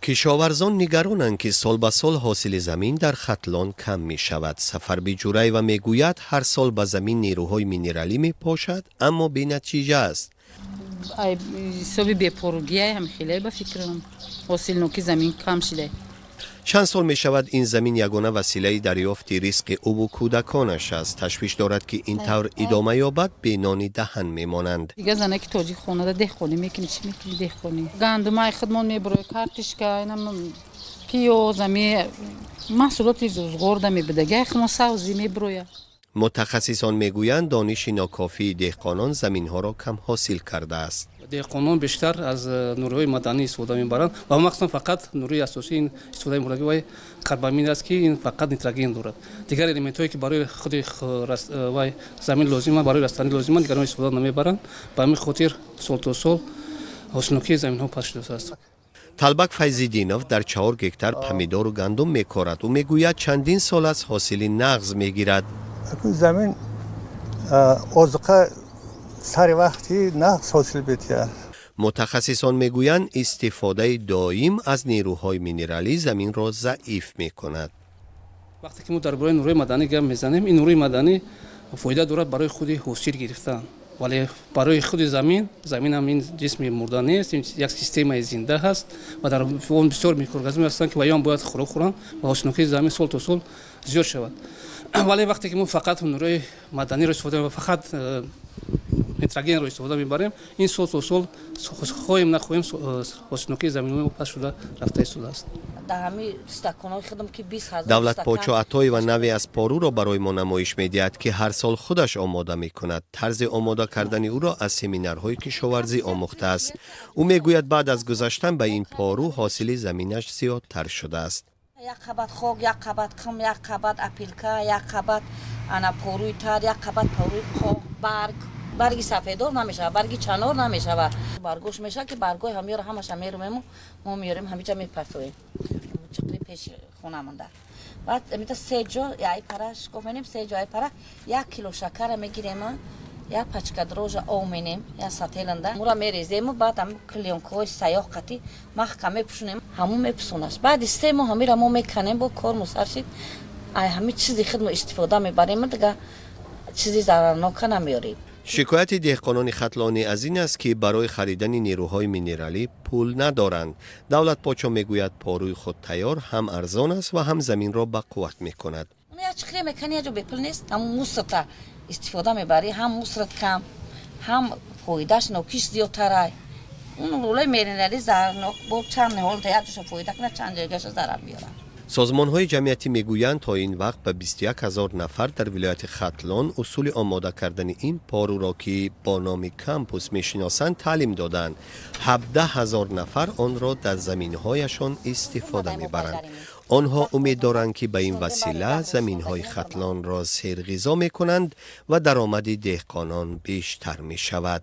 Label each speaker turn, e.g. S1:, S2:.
S1: Кишоварзон нигаронанд, ки сол ба сол ҳосили замин дар Хатлон кам мешавад. Сафарби Ҷураева мегӯяд, ҳар сол ба замин нерӯҳои минералӣ мепошад, аммо бенатиҷа аст.
S2: Ҳисоби бепоругия ҳам хеле, ба фикрам, ҳосилноки замин кам шуда.
S1: Чанд сол мешавад, ин замин ягона василаи дарёфти ризқи ӯву кӯдаконаш аст. Ташвиш дорад, ки ин тавр идома ёбад, бенони даҳан мемонанд.
S2: Дига занаки тоҷик хонада деҳқонӣ мекунӣ, чӣ мекунӣ? Деҳқонӣ, гандумаи худмон мебурои, картишка, пиёз, ами маҳсулоти рӯзғорда мебудагай, худмон савзӣ мебуроя.
S1: Мутахассисон мегӯянд, дониши нокофии деҳқонон заминҳоро камҳосил кардааст.
S3: Деҳқонон бештар аз нурҳои маъданӣ истифода мебаранд ва махсусан фақат нури асосии ин истифодаи мураккаби вай карбамид аст, ки ин фақат нитроген дорад. Дигар элементҳое, ки барои худи вай замин лозиманд, барои растанӣ лозиманд, дигарон истифода намебаранд. Ба ҳамин хотир сол то сол ҳосилнокии заминҳо паст шудааст.
S1: Талбак Файзиддинов дар 4 гектар помидору гандум мекорад. Ӯ мегӯяд, чандин сол аст ҳосили нағз мегирад.
S4: Замин озуқа сари вақти нағз ҳосил метиҳад.
S1: Мутахассисон мегӯянд, истифодаи доим аз нерӯҳои минералӣ заминро заиф мекунад.
S3: Вақте ки мо дар бораи нурҳои маъданӣ гап мезанем, ин нурҳои маъданӣ фоида дорад барои худи ҳосил гирифтан, вале барои худи замин, замин ҳам ин ҷисми мурда нест, як системаи зинда ҳаст ва дар он бисёр микроорганизм ҳастанд, ки ваён бояд хӯрок хӯранд ва ҳосилнокии замин сол то сол зиёд шавад. Вале вақте ки мо фақат нурҳои маъданиро истифода, фақат нитрогенро истифода мебарем, ин сол то сол, хоҳем нахоҳем, ҳосилнокии заминҳои мо паст шуда рафта истодааст.
S1: Давлатпочо Атоева навъе аз поруро барои мо намоиш медиҳад, ки ҳар сол худаш омода мекунад. Тарзи омода кардани ӯро аз семинарҳои кишоварзӣ омӯхтааст. Ӯ мегӯяд, баъд аз гузаштан ба ин пору ҳосили заминаш зиёдтар шудааст.
S5: Як қабат хок, як қабат қум, як қабат опилка, як қабат ана поруи тар, як қабат поруи қоқ, барг, барги сафедор намешавад, барги чанор намешавад, баргош мешавад, ки баргои ҳамёро ҳамаша мерумему мо меёрем, ҳамиҷа мепартоем, чиқри пеши хонамонда. Баъд мита се ҷо яй пара шикоф менем, се ҷо ай пара як кило шакара мегирема, як пачка дрожжа ов менем, як сателанда мура мерезему, баъд ҳам клеёнкаҳои саёҳ қатӣ маҳкам мепӯшонем, ҳамун мепӯсонаш. Баъди 3 моҳ ҳамира мо меканем, бо корму сар шид, ай ҳами чизи худмо истифода мебарем, дига чизи зарарнока намеёрем.
S1: Шикояти деҳқонони хатлонӣ аз ин аст, ки барои харидани нерӯҳои минералӣ пул надоранд. Давлатпочо мегӯяд, поруи худтайёр ҳам арзон аст ва ҳам заминро ба қувват мекунад.
S5: Як чиқре мекани, як ҷо бепул нест, ҳамун мусорта истифода мебарӣ, ҳам мусорат кам, ҳам фоидааш нокиш зиёдтарай. Он рӯлаи минералӣ зарарнок бо чанд ниҳол як ҷоша фоида кунад, чанд ҷойгаша зарар меёрад.
S1: Созмонҳои ҷамъиятӣ мегӯянд, то ин вақт ба 21 ҳазор нафар дар вилояти Хатлон усули омода кардани ин поруро, ки бо номи компост мешиносанд, таълим доданд. 17 ҳазор нафар онро дар заминҳояшон истифода мебаранд. Онҳо умед доранд, ки ба ин васила заминҳои Хатлонро серғизо мекунанд ва даромади деҳқонон бештар мешавад.